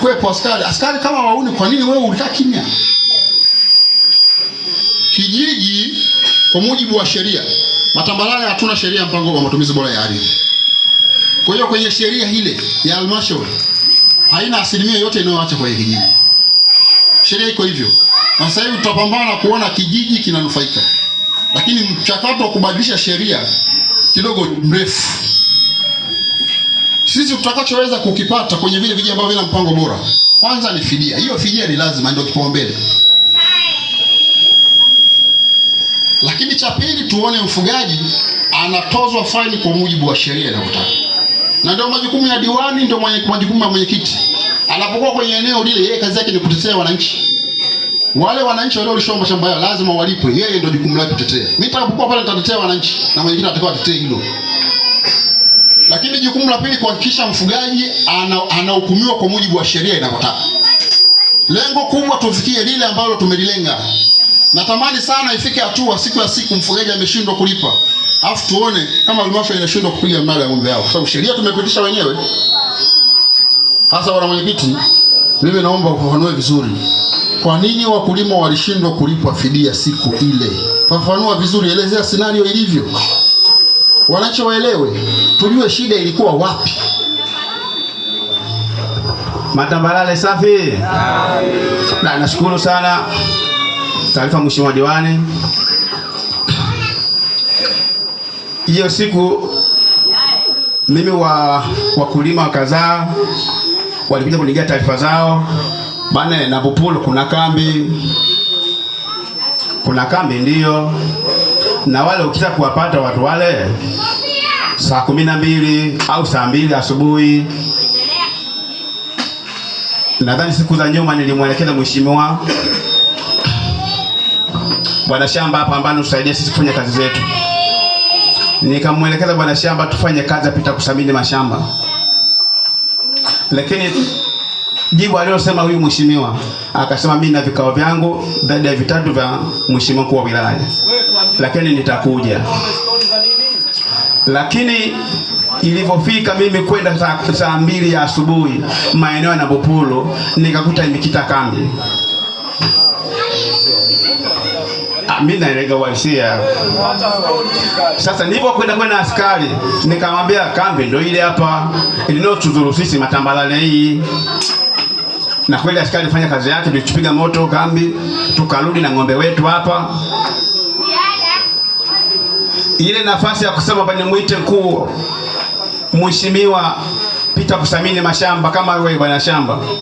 Walikuwepo askari, askari kama wauni, kwa nini wewe ulikaa kimya? Kijiji kwa mujibu wa sheria Matambalale hatuna sheria mpango wa matumizi bora ya ardhi. Kwa hiyo kwenye sheria ile ya halmashauri haina asilimia yote inayoacha kwenye kijiji. Sheria iko hivyo, na sasa hivi tutapambana kuona kijiji kinanufaika, lakini mchakato wa kubadilisha sheria kidogo mrefu. Sisi tutakachoweza kukipata kwenye vile vijiji ambavyo vina mpango bora, kwanza ni fidia. Hiyo fidia ni lazima, ndio kipaumbele. Lakini cha pili, tuone mfugaji anatozwa faini kwa mujibu wa sheria inavyotaka, na ndio majukumu ya diwani, ndio majukumu ya mwenyekiti. Anapokuwa kwenye eneo lile, yeye kazi yake ni kutetea wananchi. Wale wananchi waliolishwa mashamba yao lazima walipwe, yeye ndio jukumu lake kutetea. Mimi nitakapokuwa pale nitatetea wananchi na mwenyekiti atakuwa atetee hilo. Lakini jukumu la pili, kuhakikisha mfugaji anahukumiwa kwa mujibu wa sheria inavyotaka. Lengo kubwa tufikie lile ambalo tumelilenga. Natamani sana ifike hatua siku ya siku mfugaji ameshindwa kulipa, alafu tuone kama halmashauri inashindwa kupiga mnada ya ng'ombe yao, kwa sababu sheria tumepitisha wenyewe. Hasa bwana mwenyekiti, mimi naomba ufafanue vizuri, kwa nini wakulima walishindwa kulipwa fidia siku ile? Fafanua vizuri, elezea scenario ilivyo, wananchi waelewe, tujue shida ilikuwa wapi. Matambalale safi. Na nashukuru sana taarifa Mheshimiwa Diwani. Hiyo siku mimi wa wakulima kadhaa walikuja kunigia taarifa zao bana, na Bupulu kuna kambi, kuna kambi ndio, na wale ukitaka kuwapata watu wale saa 12 au saa 2 asubuhi. Nadhani siku za nyuma nilimwelekeza mheshimiwa bwana shamba hapa ambaye anatusaidia sisi kufanya kazi zetu. Nikamwelekeza bwana shamba tufanye kazi apita kusamini mashamba, lakini jibu aliyosema huyu mheshimiwa akasema, mimi na vikao vyangu zaidi ya vitatu vya mheshimiwa mkuu wa wilaya, lakini nitakuja. Lakini ilivyofika mimi kwenda saa 2 ya asubuhi maeneo ya Nabupulu nikakuta imekita kambi. Mimi naelega uhalisia. Sasa nilipokwenda kwenda askari nikamwambia kambi ndio ile hapa ilinotuzuru sisi Matambalale hii. Na kweli askari alifanya kazi yake, tulipiga moto kambi, tukarudi na ng'ombe wetu hapa. Ile nafasi ya kusema bwana muite mkuu mheshimiwa Peter kusamini mashamba kama wewe bwana shamba.